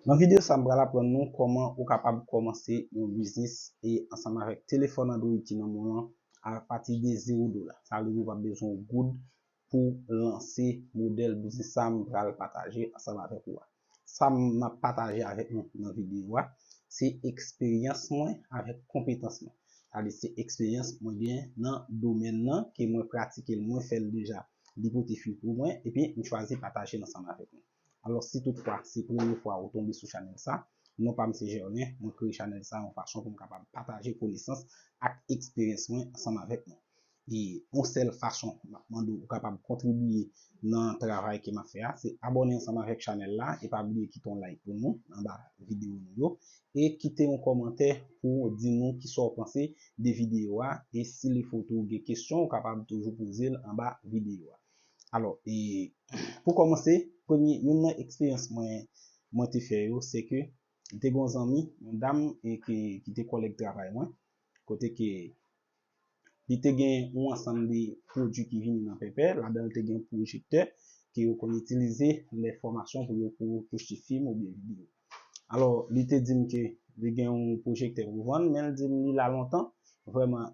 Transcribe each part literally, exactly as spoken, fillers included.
Nan videyo sa, m pral aprann nou kòman ou kapab kòmanse yon biznis e ansanm avèk telefòn Android ki nan men w lan apati de zewo dola. Sa vle di ou p ap bezwen yon goud pou lanse modèl biznis sa m pral pataje ansanm avèk ou a. Sa m ap pataje avèk nou nan videyo a, se eksperyans mwen avèk konpetans mwen. Sa vle di se eksperyans mwen gen nan domèn nan ke mwen pratike l, mwen fè l deja, li pote fwi pou mwen, epi m chwazi pataje l ansanm avèk nou. Alò, si toutfwa se premye fwa ou tonbe sou chanèl sa, non pa m se Gerlin, mwen kreye chanèl sa yon fason pou m kapab pataje konesans ak eksperyans mwen ansanm avèk nou. E yon sèl fason m ap mande w kapab kontribiye nan travay ke m ap fè a, se abòne ansanm avèk chanèl la e pa bliye kite yon like pou nou anba videyo nou yo e kite yon kòmantè pou di nou kisa w panse de videyo a e si li fè w tou gen kesyon, ou kapab toujou poze l anba videyo a. Alò, e pou kòmanse, premye, youn nan eksperyans mwen, mwen te fè yo, se ke te gen yon zanmi, yon dam, e ke, ki te kòlèg travay mwen, kote ke li te gen yon ansanm de pwodui ki vini nan pèpè, ladan l te gen yon pwojektè ke yo konn itilize lè fòmasyon pou yo pou poste fim oubyen videyo. Alò, li te di m ke li gen yon pwojektè pou vann, men l di m li la lontan. Vrèman,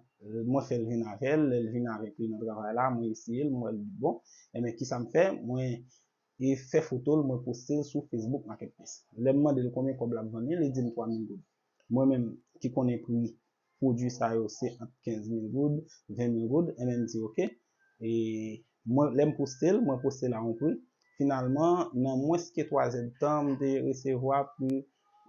mwen fè l vin avè l, lè l vin avèk li nan travay la, mwen eseye l, mwen wè l li bon. Enben, kisa m fè? Mwen e fè foto l, mwen poste l sou Facebook Marketplace. Lè m mande l konbyen kòb l ap vann li, li di m twa mil goud. Mwen menm ki konnen pri pwodui sa yo se ant kenz mil goud, ven mil goud, enben m di oke. E mwen, lè m poste l, mwen poste l a yon pri. Finalman, nan mwens ke twa zèdtan, m te resevwa pli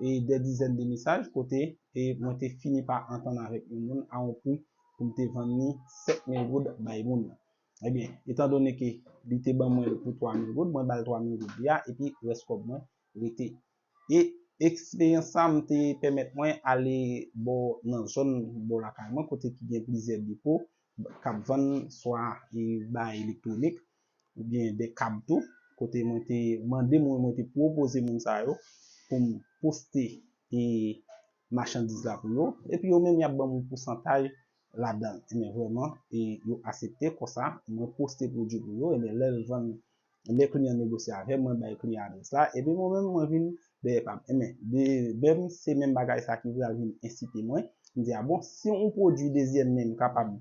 e dè dizèn de mesaj kote e mwen te fini pa antann avèk yon moun a yon pri pou m te vann li sèt mil goud bay moun nan. Ebyen, etandone ke li te ban mwen l pou twa mil goud, mwen ba l twa mil goud li a, epi rès kòb mwen rete. E eksperyans sa m te pèmèt mwen ale bò nan zòn bò lakay mwen, kote ki gen plizyè depo k ap vann swa e bagay elektwonik, oubyen de kab tou, kote mwen te mande moun, mwen te pwopoze moun sa yo pou m poste e machandiz la pou yo, epi yo menm y ap ban m yon pousantaj ladan l. Enben vrèman, e yo aksepte, konsa mwen poste pwodui pou yo, enben lè l vann, lè kliyan negosye avè m, mwen bay kliyan adrès la, epi mwen menm mwen vin dèyè pa m. Enben, de, menm se menm bagay sa ki pral vin ensite mwen, m di a bon, si yon pwodui dezyèm men m kapab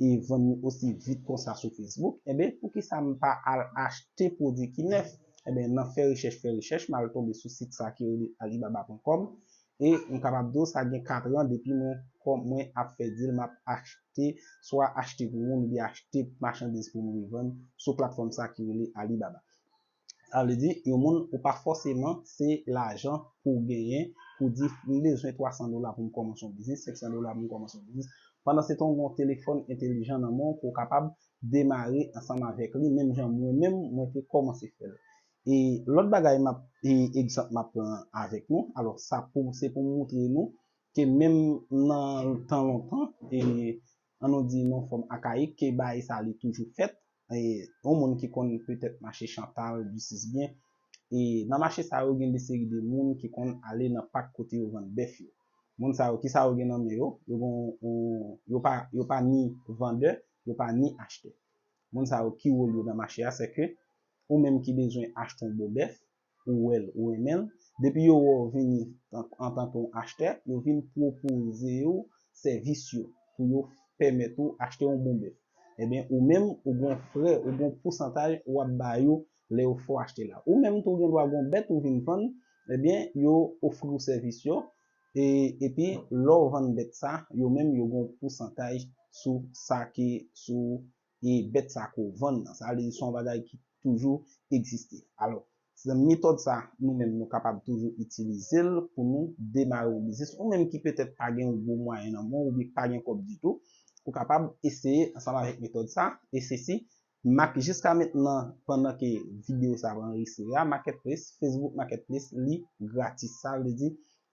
e vann li osi vit konsa sou Facebook, enben, poukisa m pa al achte pwodui ki nèf? Enben, nan fè rechèch, fè rechèch, m al tonbe sou sit sa ki rele alibaba pwen kòm, e m kapab di w sa gen katran depi mwen, kòm mwen ap fè dil, m ap achte, swa achte pou moun oubyen achte machandiz pou m revann sou platfòm sa ki rele Alibaba. Sa vle di, yon moun, ou pa fòseman se lajan pou w genyen, pou w di, m bezwen twa san dola pou m kòmanse yon biznis, senk san dola pou m kòmanse yon biznis. Pandan se tan, w gen yon telefòn entelijan nan men w pou w kapab demare ansanm avèk li, menm jan mwen menm, mwen te kòmanse fè l. E lòt bagay m ap, e egzanp m ap pran avèk nou, alò, sa pou, se pou m moutre nou ke menm nan tan lontan, e ann nou di nan fòm akayik, ke bagay sa li toujou fèt, e yon moun ki konn petèt mache Chantal, Ducis byen, e nan mache sa yo gen de seri de moun ki konn ale nan pak kote yo vann bèf yo. Moun sa yo, kisa yo gen nan men yo? Yo gen yon, yo pa, yo pa ni vandè, yo pa ni achtè. Moun sa yo, ki wòl yo nan mache a? Se ke ou menm ki bezwen achte yon bon bèf, ou wè l, ou renmen l, depi yo wè w vini an, antanke yon achtè, yo vin pwopoze w sèvis yo pou yo pèmèt ou achte yon bon bèf. Ebyen, ou menm, ou gen yon frè, ou gen yon pousantaj w ap ba yo lè yo fè w achte la. Ou menm tou, ou gen dwa gen yon bèt ou vin vann, ebyen, yo ofri w sèvis yo, e, epi lè w vann bèt sa, yo menm, yo gen yon pousantaj sou sa ki, sou e bèt sa ke w vann nan. Sa vle di se yon bagay ki toujou egziste. Alò, se metòd sa, nou menm, nou kapab toujou itilize l pou nou demare yon biznis. Ou menm ki petèt pa gen yon gwo mwayen nan men w, oubyen pa gen kòb ditou, ou kapab eseye ansanm avèk metòd sa. E sesi, mak-, jiska mentnan, pandan ke videyo sa ap anrejistre a, Marketplace, Facebook Marketplace, li gratis. Sa vle di,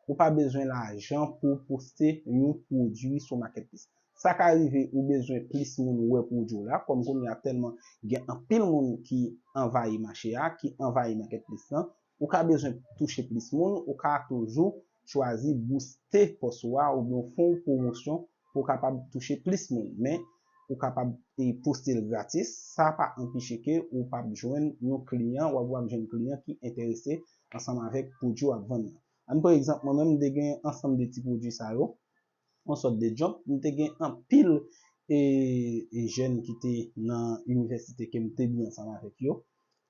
ou pa bezwen lajan pou w poste yon pwodui sou Marketplace. Sa ka rive ou bezwen plis moun wè pwodui w la, kòm kounye a tèlman gen anpil moun ki anvayi mache a, ki anvayi Marketplace lan, ou ka bezwen touche plis moun, ou ka toujou chwazi booste pòs ou a oubyen w fè yon pwomosyon pou w kapab touche plis moun. Men, ou kapab, e, poste l gratis, sa pa anpeche ke ou p ap jwenn yon kliyan, w ap, w ap jwenn kliyan ki enterese ansanm avèk pwodui w ap vann nan. Ann pran egzanp, mwen menm, m te gen ansanm de ti pwodui sa yo, yon sòt de jump, m te gen anpil e, e jèn ki te nan inivèsite ke m te byen ansanm avèk yo.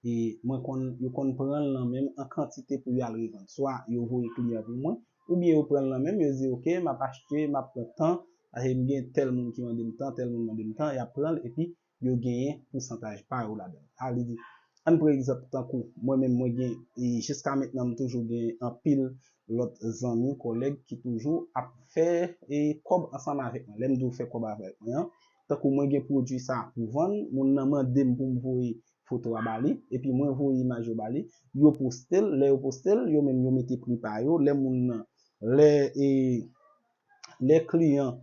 E mwen konn, yo konn pran l nan men m an kantite pou y al revann. Swa yo voye kliyan pou mwen, oubyen yo pran l nan men m, yo di, "Oke, m ap achte, m ap pran tan, paske m gen tèl moun ki mande m tan, tèl moun mande m tan," y ap pran l, epi yo genyen pousantaj pa yo ladan l. Sa vle di, ann pran egzanp tankou mwen menm, mwen gen, e jiska mentnan, m toujou gen anpil lòt zanmi, kòlèg ki toujou ap fè e kòb ansanm avèk mwen. Lè m di w fè kòb avèk mwen an, tankou mwen gen pwodui sa pou vann, moun nan mande m pou m voye foto a ba li, epi mwen voye imaj yo ba li, yo poste l, lè yo poste l, yo menm yo mete pri pa yo, lè moun nan, lè, e, lè kliyan,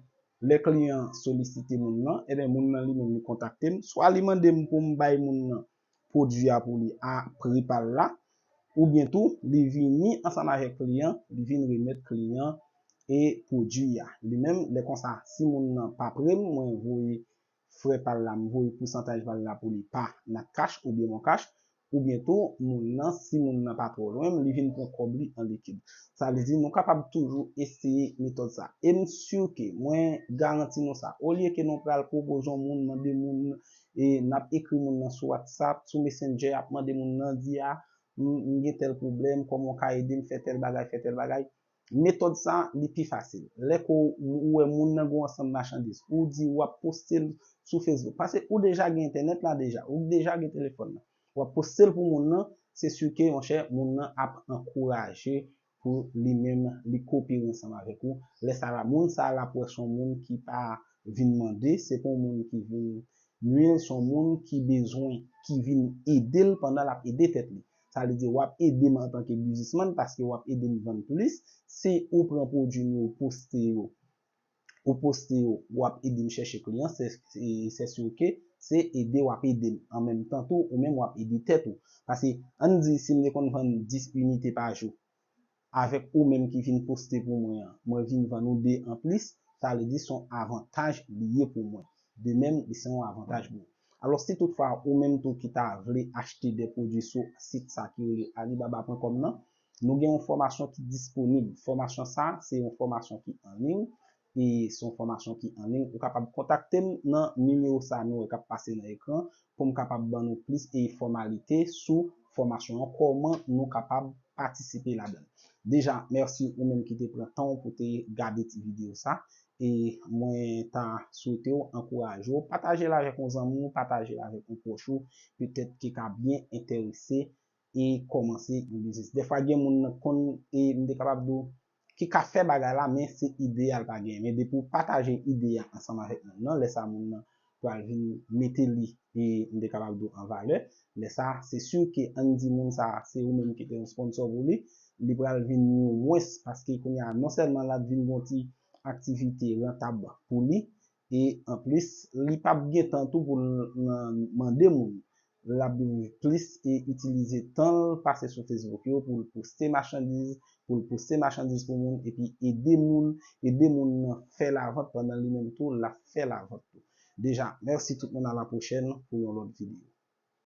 lè kliyan solisite moun nan, ebyen moun nan li menm li kontakte m, swa li mande m pou m bay moun nan pwodui a pou li a pri pa l la, oubyen tou li vini ansanm avèk kliyan, li vin remèt kliyan e pwodui a. Li menm, lè konsa, si moun nan pa pre m, mwen voye frè pa l la, m voye pousantaj pa l la pou li pa Natcash oubyen Moncash, oubyen tou, moun nan, si moun nan pa twò lwen m, li vin pran kòb li an likid. Sa vle di, nou kapab toujou eseye metòd sa. E m si ke, mwen garanti nou sa, olye ke nou pral pwopoze yon moun, mande moun, e n ap ekri moun nan sou WhatsApp, sou Messenger, ap mande moun nan, di a, m, m gen tèl pwoblèm, kòman w ka ede m fè tèl bagay, fè tèl bagay. Metòd sa, li pi fasil. Lè ke w, ou wè moun nan gen yon ansanm machandiz, ou di w ap poste l sou Facebook. Paske ou deja gen entènèt la deja, ou deja gen telefòn nan. W ap poste l pou moun nan, se si ke, monchè, moun nan ap ankouraje pou li menm, li koopere ansanm avèk ou. Lè sa la, moun sa la ap wè se yon moun ki pa vin mande, se pa yon moun ki vin nwi l, se yon moun ki bezwen, ki vin ede l pandan l ap ede tèt li. Sa vle di, w ap ede m antanke biznismann paske w ap ede m vann plis. Si ou pran pwodui m yo, ou poste yo, ou poste yo, w ap ede m chèche kliyan, se, se, se si ke se ede w ap ede m. An menm tan tou, ou menm w ap ede tèt ou. Paske, ann di, si m te konn vann dis inite pa jou, avèk ou menm ki vin poste pou mwen an, mwen vin vann ou de anplis, sa vle di se yon avantaj li ye pou mwen. De menm, li se yon avantaj pou ou. Alò, si toutfwa ou menm tou ki ta vle achte de pwodui sou sit sa ki rele alibaba pwen kòm nan, nou gen yon fòmasyon ki disponib. Fòmasyon sa, se yon fòmasyon ki an liy, e se yon fòmasyon ki an liy. Ou kapab kontakte m nan nimewo sa nou wè k ap pase nan ekran pou m kapab ban nou plis e fòmalite sou fòmasyon an, kòman nou kapab patisipe ladan l. Deja, mèsi ou menm ki te pran tan w pou te gade ti videyo sa. E mwen ta swete w ankouraje w, pataje l avèk yon zanmi w, pataje l avèk yon pwòch ou, petèt ki ka byen enterese e kòmanse yon biznis. Dèfwa gen moun nan konn, e m te kapab di w, ki ka fè bagay la, men se ide a l pa genyen. Men depi w pataje ide a ansanm avèk moun nan, lè sa moun nan pral vin mete li, e m te kapab di w an valè. Lè sa, se si ke ann di moun sa, se ou menm ki te yon sponsò pou li, li pral vin nwi w mwens, paske kounye a, non sèlman l ap vin gon ti aktivite rantab pou li, e anplis, li p ap gen tan tou pou l nan mande moun. L ap plis e itilize tan l pase sou Facebook yo pou l poste machandiz, pou l poste machandiz pou moun, epi ede moun, ede moun nan fè lavant pandan li menm tou, l ap fè lavant tou. Deja, mèsi tout moun, a la pwochèn pou yon lòt videyo.